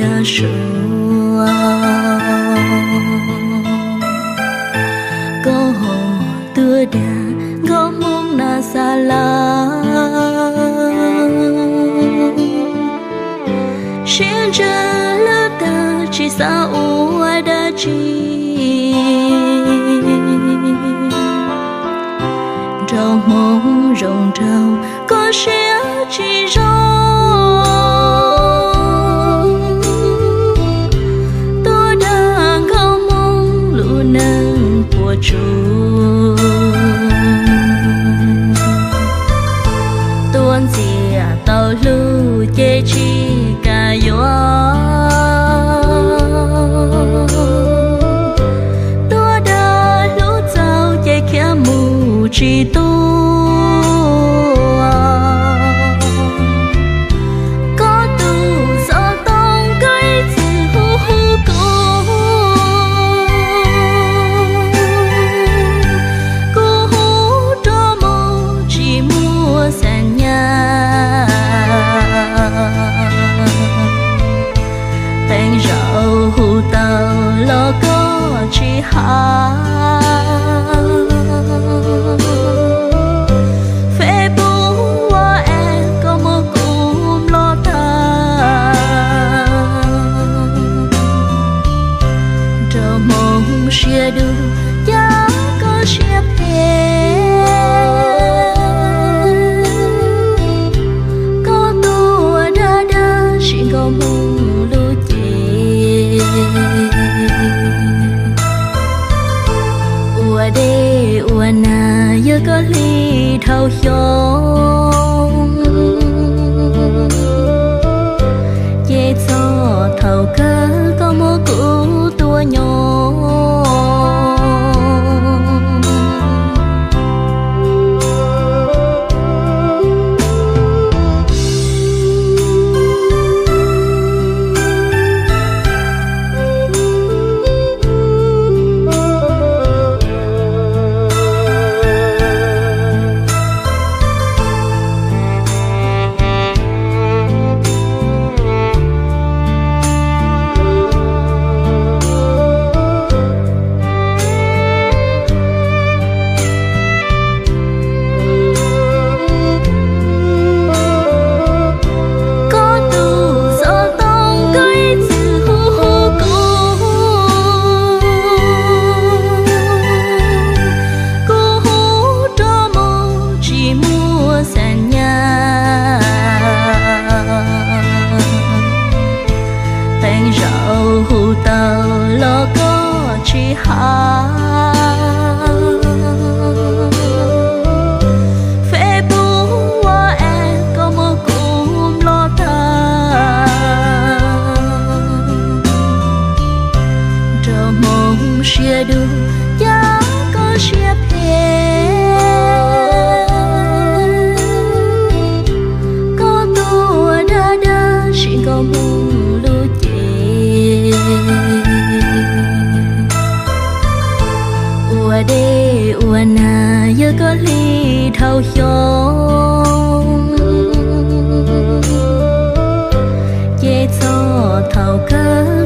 Suav, koj tuaj dag nkauj Hmoob na xa lawm, siab ntsws lawm tag tsis xav ua dab tsi. Nraug Hmoob zoo nraug koj siab tsis zoo, tuaj dag nkauj Hmoob lub neej puas tsuaj. Tuaj ntxias tau hlub ces tsis kam yuav, tuaj dag hlub txaus ces khiav mus tsis tuaj. Koj tus xov tooj koj ib txwm hu hu kuv, kuv hu rov mus tsis muaj xas nyas. Qee zaum hu tau los koj tsis hais, Facebook WhatsApp koj muab kuv nplob tag. Nraug Hmoob siab dub cas koj siab phem, koj tuaj dag dag sim nkauj Hmoob lub cev. Ua dej ua nag yog koj hli dhau xyoo, ces txog thaum kawg koj muab kuv tua nyo. Koj tus xov tooj koj ib txwm hu hu kuv, kuv hu rov mus tsis muaj xas nyas. Qee zaum hu tau los koj tsis hais, Facebook WhatsApp koj muab kuv nplob tag. Nraug Hmoob siab dub cas koj siab phem, koj tuaj dag dag sim nkauj Hmoob lub cev. Ua dej ua nag yog koj hli dhau xyoo, ces txog thaum kawg